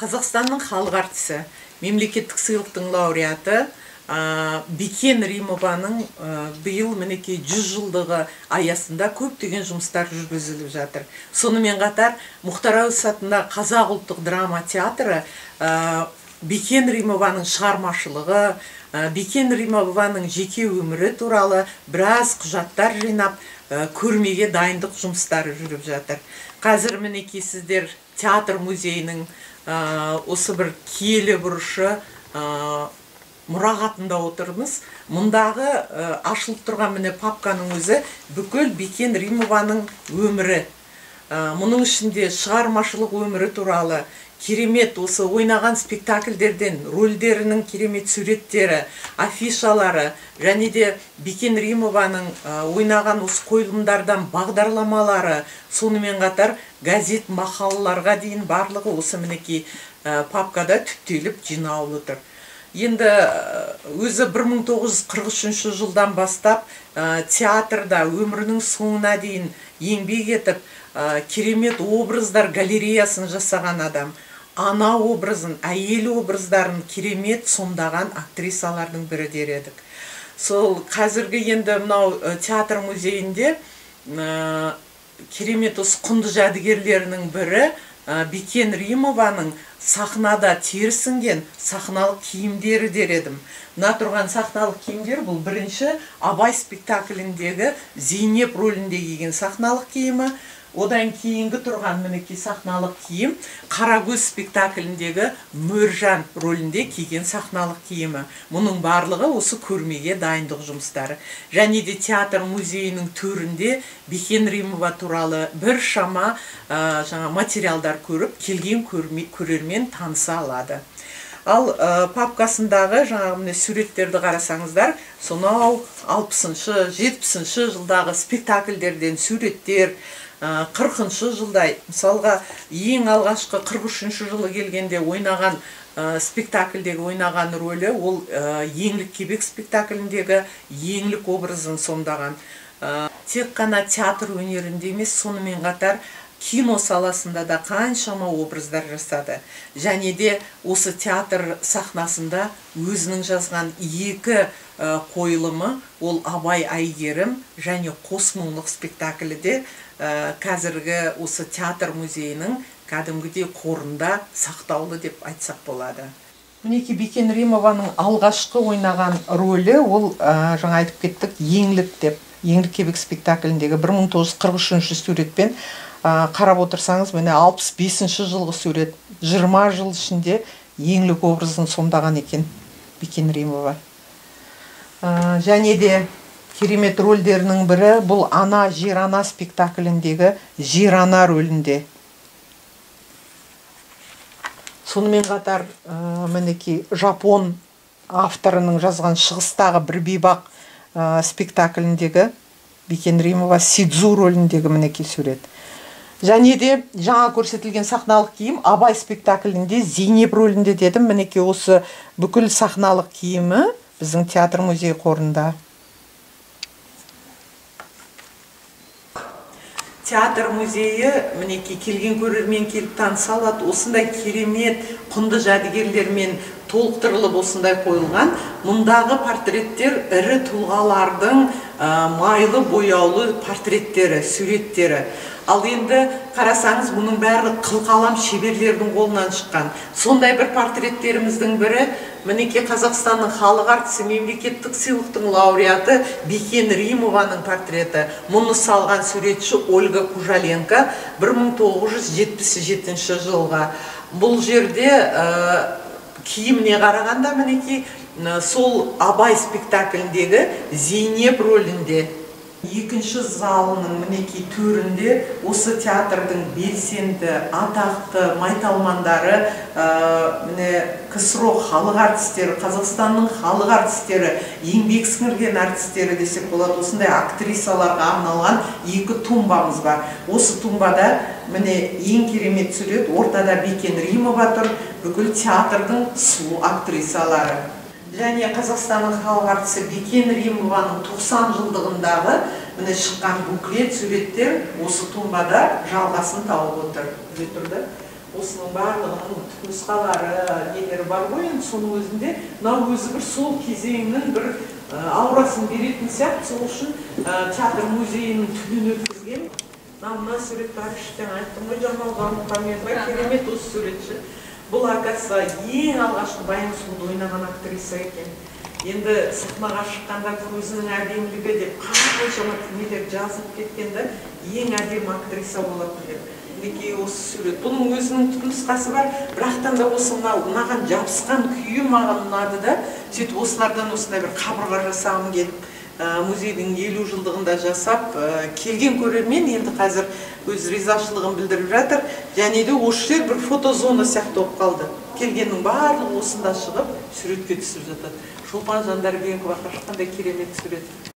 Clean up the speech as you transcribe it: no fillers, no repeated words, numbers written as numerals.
Қазақстанның халық әртісі, мемлекеттік сыйлықтың лауреаты Бикен Римованың биыл мінекей 100 жылдығы аясында көптеген жұмыстар жүргізіліп жатыр. Сонымен қатар Мұхтар Әуезов атындағы Қазақ ұлттық драма театры Бикен Римованың шығармашылығы, Бикен Римованың жеке өмірі туралы біраз құжаттар жинап, көрмеге дайындық жұмыстары жүріп жатыр. Қазір мінекей сіздер театр музейінің осы бір киелі бұрышы мұрағатында отырмыз. Мұндағы ашылып тұрған міне папканың өзі бүкіл Бикен Римованың өмірі. Мұның ішінде шығармашылық өмірі туралы керемет осы ойнаған спектакльдерден рөлдерінің керемет суреттері, афишалары, және де Бикен Римованың ойнаған осы қойылымдардан бағдарламалары, сонымен қатар газет мақалаларға дейін барлығы осы мінекей папкада түптеліп жинаулы тұр. Енді өзі 1943 жылдан бастап театрда өмірінің соңына дейін еңбек етіп, керемет образдар галереясын жасаған адам. Ана образын, әйел образдарын керемет сомдаған актрисалардың бірі дер едік. Сол қазіргі енді мынау театр музейінде керемет осы құнды жәдігерлерінің бірі Бикен Римованың сахнада терісінген сахналық киімдері дер едім. Мына тұрған сахналық киімдер бұл бірінші Абай спектакліндегі Зейнеп рөлінде киген сахналық киімі. Одан кейінгі тұрған мінекей сахналық киім Қарагөз спектакліндегі Мөржан рөлінде киген сахналық киімі. Мұның барлығы осы көрмеге дайындық жұмыстары. Және де театр музейінің төрінде Бикен Римова туралы біршама жаңа материалдар көріп, келген көрермен таныса алады. Ал папкасындағы жаңағы міне суреттерді қарасаңыздар, сонау 60-шы, 70-ші жылдағы спектакльдерден суреттер, 40-шы жылдай, мысалға ең алғашқы 43-ші жылы келгенде ойнаған спектакльдегі ойнаған рөлі ол Еңлік Кебек спектакліндегі Еңлік образын сомдаған. Тек қана театр өнерінде емес, сонымен қатар кино саласында да қаншама образдар жасады. Және де осы театр сахнасында өзінің жазған екі қойылымы, ол Абай Әйгерім және Қос мұңлық спектаклі де қазіргі осы театр музейінің кәдімгідей қорында сақтаулы деп айтсақ болады. Мінекей Бикен Римованың алғашқы ойнаған рөлі ол жаңа айтып кеттік Еңлік деп. Еңлік Кебек спектакліндегі 1943 суретпен қарап отырсаңыз, міне 65-ші жылғы сурет, 20 жыл ішінде Еңлік образын сомдаған екен Бикен Римова. Және де керемет рөлдерінің бірі бұл Ана Жер Ана спектакліндегі Жер Ана рөлінде. Сонымен қатар мінекей жапон авторының жазған Шығыстағы бір бейбақ спектакліндегі Бикен Римова Сидзу рөліндегі мінекей сурет. Және де жаңа көрсетілген сахналық киім Абай спектаклінде Зейнеп рөлінде дедім. Мінекей осы бүкіл сахналық киімі біздің театр музей қорында. Театр музейі мінекей келген көрермен келіп таныса алады. Осындай керемет құнды жәдігерлермен толықтырылып осындай қойылған. Мұндағы портреттер ірі тұлғалардың майлы бояулы портреттері, суреттері. Ал енді қарасаңыз, бұның бәрі қылқалам шеберлердің қолынан шыққан. Сондай бір портреттеріміздің бірі мінекей Қазақстанның халық әртісі, мемлекеттік сыйлықтың лауреаты Бикен Римованың портреті. Мұны салған суретші Ольга Кужаленко 1977 жылға. Бұл жерде киіміне қарағанда мінекей сол Абай спектакліндегі Зейнеп рөлінде. Екінші залының мінекей төрінде осы театрдың белсенді, атақты майталмандары, міне КСРО халық әртістері, Қазақстанның халық әртістері, еңбек сіңірген әртістері десек болады. Осындай актрисаларға арналған екі тумбамыз бар. Осы тумбада міне ең керемет сурет, ортада Бикен Римова тұр, бүкіл театрдың сұлу актрисалары. Және Қазақстанның халық әртісі Бикен Римованың 90 жылдығындағы міне шыққан буклет суреттер осы тумбада жалғасын тауып отыр. Осының барлығының түпнұсқалары, нелері бар ғой енді, соның өзінде мынау өзі бір сол кезеңнің бір аурасын беретін сияқты. Сол үшін театр музейінің түнін өткізген. Мына сурет бар, іштен айттым ғой, Жамал Қалмұханбетова, керемет осы суретші. Бұл, оказывается, ең алғашқы Баян сұлуды ойнаған актриса екен. Енді сахнаға шыққанда көзінің әдемілігі деп қаншама нелер жазылып кеткен да, ең әдемі актриса болатын деп. Мінекей осы сурет. Бұның өзінің түпнұсқасы бар, бірақтан да осы мынау мынаған жабысқан күйі маған ұнады да. Сөйтіп осылардан осындай бір қабырға жасағым келіп, музейдің 50 жылдығында жасап, келген көрермен енді қазір өз ризашылығын білдіріп жатыр. Және де осы жер бір фотозона сияқты болып қалды. Келгеннің барлығы осында шығып суретке түсіп жатады. Шолпан Жандарбекова қандай керемет сурет.